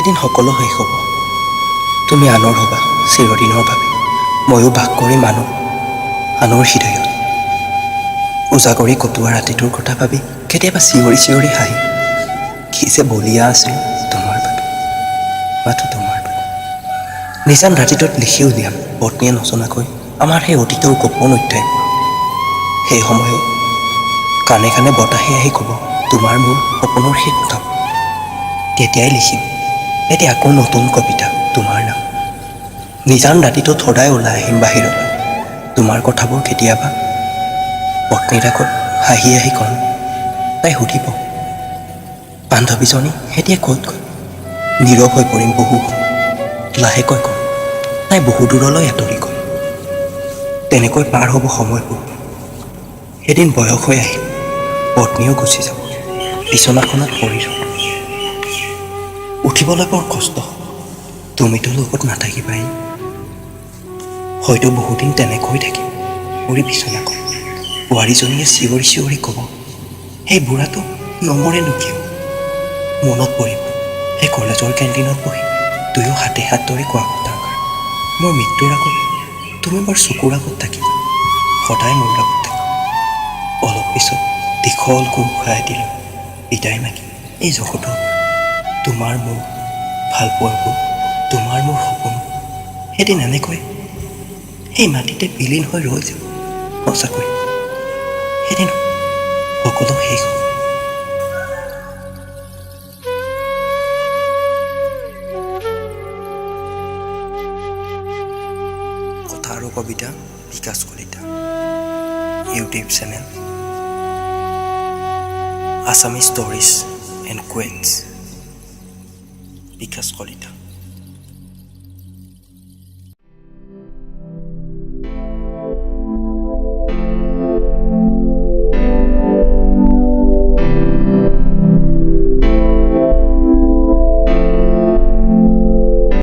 এদিন সকলো শেষ হ'ব। তুমি আনৰ হ'বা চিৰদিনৰ বাবে, ময়ো বাস কৰিম আনৰ হৃদয়ত। উজাগৰি কটোৱা ৰাতিটোৰ কথা ভাবি কেতিয়াবা চিঞৰি চিঞৰি হাঁহি, কি যে বলিয়া আছিলোঁ তোমাৰ বাবে, মাথো তোমাৰ বাবে। নিজান ৰাতিটোত লিখি উলিয়াম পত্নীয়ে নজনাকৈ আমাৰ সেই অতীতৰ গোপন অধ্যায়বোৰ। সেই সময়ত কাণে কাণে বতাহে আহি ক'ব তোমাৰ মোৰ সপোনৰ সেই কথা। তেতিয়াই লিখিম এতিয়া আকৌ নতুন কবিতা তোমাৰ নাম। নিজান ৰাতিটোত সদায় ওলাই আহিম বাহিৰলৈ, তোমাৰ কথাবোৰ কেতিয়াবা পত্নীৰ আগত হাঁহি হাঁহি ক'ম। তাই সুধিব, বান্ধৱীজনী এতিয়া ক'ত গ'ল? নীৰৱ হৈ পৰিম বহু সময়। লাহেকৈ ক'ম, তাই বহু দূৰলৈ আঁতৰি গ'ল। তেনেকৈ পাৰ হ'ব সময়বোৰ। এদিন বয়স হৈ আহিল, পত্নীও গুচি যাব। বিচনাখনত পৰি ৰ'ম, উঠিবলৈ বৰ কষ্ট হ'ব। তুমিতো লগত নাথাকিবাই। হয়তো বহুদিন তেনেকৈ থাকিম পৰি বিচনাখন। বোৱাৰীজনীয়ে চিঞৰি চিঞৰি ক'ব, সেই বুঢ়াটো নমৰেনো কিয়? মনত পৰিব সেই কলেজৰ কেণ্টিনত বহি দুয়ো হাতে হাত ধৰি কোৱা কথাষাৰ। মোৰ মৃত্যুৰ আগত তুমি মোৰ চকুৰ আগত থাকিবা, সদায় মোৰ লগত থাকিবা। অলপ পিছত দীঘলকৈ উশাহ দিলোঁ, বিদায় মাগি এই জগতৰ। তোমাৰ মোৰ ভালপোৱাবোৰ, তোমাৰ মোৰ সপোন এদিন এনেকৈ সেই মাটিতে বিলীন হৈ ৰৈ যাব। সঁচাকৈ এদিন সকলো শেষ হ'ব। কথা আৰু কবিতা, বিকাশ Kalita. YouTube channel Assamese Stories and Quotes, Bikash Kalita.